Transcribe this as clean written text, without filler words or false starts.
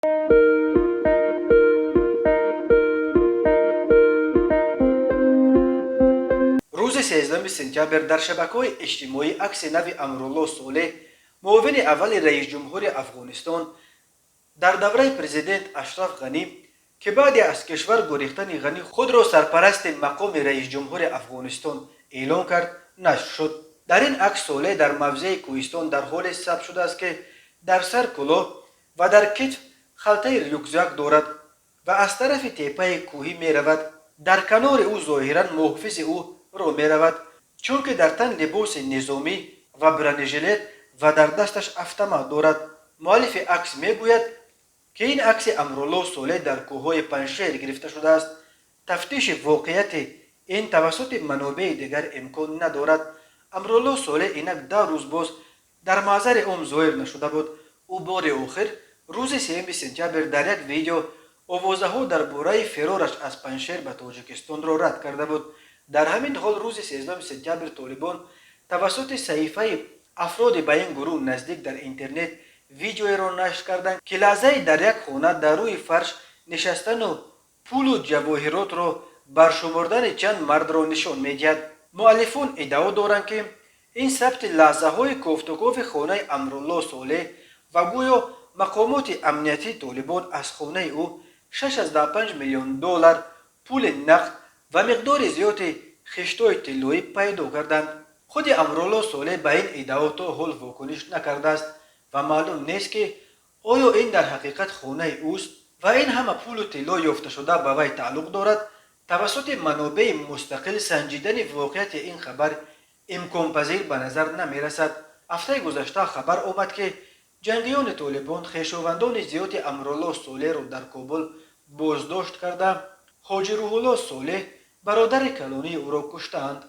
Рӯзи 13 сентябр дар шабакаҳои иҷтимоӣ акси нави Амрулло Солеҳ, муовини аввали раисҷумҳури Афғонистон дар давраи президент Ашраф Ғанӣ, ки баъди аз кишвар гурехтани Ғанӣ худро сарпарасти мақоми раисҷумҳури Афғонистон эълон кард, нашр шуд. Дар ин акс Солеҳ дар мавзеи кӯҳистон дар ҳоле сабт шудааст, ки дар сар кӯлоҳ ва дар китф халтаи рюкзак дорад ва аз тарафи теппаи кӯҳӣ меравад. Дар канори ӯ зоҳиран муҳофизи ӯ роҳ меравад, чунки дар тан либоси низомӣ ва бронежилет ва дар дасташ автомат дорад. Муаллифи акс мегӯяд, ки ин акси Амрулло Солеҳ дар кӯҳҳои Панҷшер гирифта шудааст. Тафтиши воқеияти ин тавассути манобеи дигар имкон надорад. Амрулло Солеҳ инак 10 рӯз боз дар маъзари ом зоҳир нашуда буд. Ӯ бори охир рӯзи 3 сентябр дар як видео овозаҳо дар бораи фирораш аз Панҷшер ба Тоҷикистонро рад карда буд. Дар ҳамин ҳол, рӯзи 13 сентябр Толибон тавассути саҳифаи афроди ба ин гурӯҳ наздик дар интернет видеоеро нашр карданд, ки лаҳзаи дар як хона дар рӯи фарш нишастану пулу ҷавоҳиротро баршумурдани чанд мардро нишон медиҳад. Муаллифон иддао доранд, ки ин сабти лаҳзаҳои кофтукови хонаи Амрулло Солеҳ ва гӯё мақомоти амниятии Толибон аз хонаи ӯ 6,5 миллион доллар пули нақд ва миқдори зиёди хиштҳои тиллоӣ пайдо карданд. Худи Амрулло Солеҳ ба ин иддао то ҳол вокуниш накардааст ва маълум нест, ки оё ин дар ҳақиқат хонаи ӯст ва ин ҳама пулу тилло ёфташуда ба вай тааллуқ дорад. Тавассути манобеи мустақил санҷидани воқеияти ин хабар имконпазир ба назар намерасад. Ҳафтаи гузашта хабар омад, ки ҷангиёни Толибон хешовандони зиёди Амрулло Солеҳро дар Кобул боздошт карда, Ҳоҷи Рӯҳулло Солеҳ, бародари калонии ӯро куштаанд.